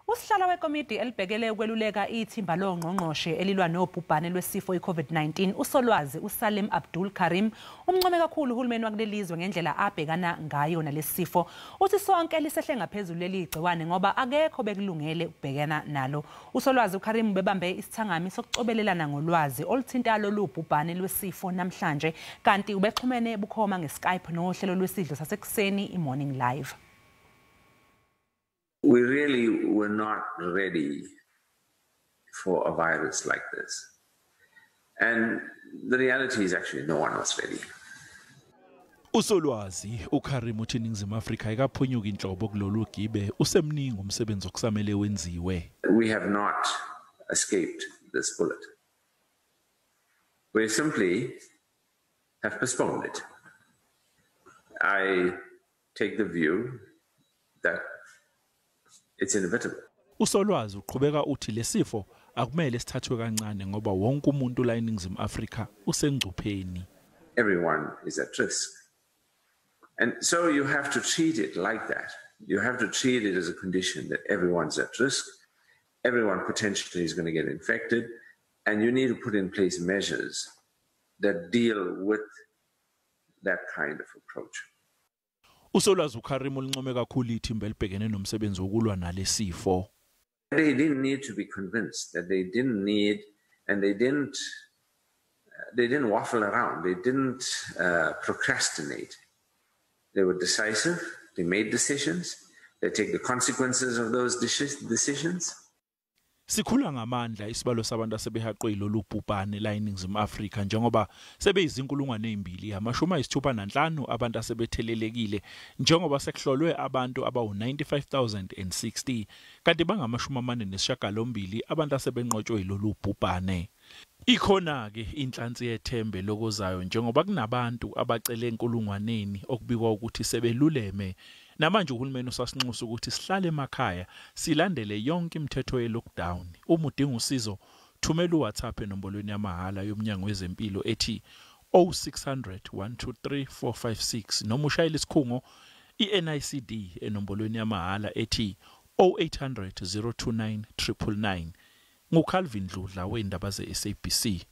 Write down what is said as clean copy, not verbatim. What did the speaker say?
Usihlalo wekomidi elibhekele ukweluleka ithimba longqongqoshe elilwa nobhubhane lwesifo i-COVID-19 uSolwazi uSalim Abdool Karim umncome kakhulu uhulumeni wakuleli zwe ngendlela abhekana ngayo nalesi sifo. Uthi sonke lisehle ngaphezulu leli gciwane ngoba akekho bekulungele ukubhekana nalo. USolwazi uKarim bebambe isithangami sokucobelelana ngolwazi oluthinta lolu bhubhane lwesifo namhlanje, kanti ubexhumene bukhoma ngeSkype nohlelo lwesidlo sasekuseni iMorning Live. We really were not ready for a virus like this. And the reality is actually no one was ready. USolwazi uKarim uthi iNingizimu Afrika ayikaphunyuki inhlobo kulolu gibe, usemningi umsebenzi okusamele wenziwe. We have not escaped this bullet. We simply have postponed it. I take the view that it's inevitable. USolwazi uqhubeka uthi lesifo akumele sithathwe kancane ngoba wonke umuntu la eNingizimu Afrika usengcupheni. Everyone is at risk. And so you have to treat it like that. You have to treat it as a condition that everyone's at risk. Everyone potentially is going to get infected. And you need to put in place measures that deal with that kind of approach. USolwazi uKarim ulincome kakhulu ithimba elibhekene nomsebenzi wokulwa nalesifo. They didn't need to be convinced, that they didn't need, and they didn't waffle around. They didn't procrastinate. They were decisive. They made decisions. They take the consequences of those decisions. Sikhula ngamandla isibalo sabantu asebehaqwe yilolu bhubhane la eNingizimu Afrika, njengoba sebeyizinkulungwane 265 abantu asebethelelekile, njengoba sekuhlolwe abantu abawu-95,060, kanti bangama-48 abantu asebenqotshwe yilolu bhubhane. Ikhona-ke inhlansi yethemba elokozayo, njengoba kunabantu abacele enkulungwaneni okubikwa ukuthi sebeluleme. Namanje uhulumeni usasinxusa ukuthi sihlale emakhaya, silandele yonke imithetho ye-lockdown. Uma udinga usizo, thumela uWhatsApp enombolweni yamahhala yomnyango wezempilo ethi 0600 123 456, noma ushayele isikhungo i-NICD enombolweni yamahhala ethi 0800 029 999. NguCalvin Dludla wendaba ze-SABC.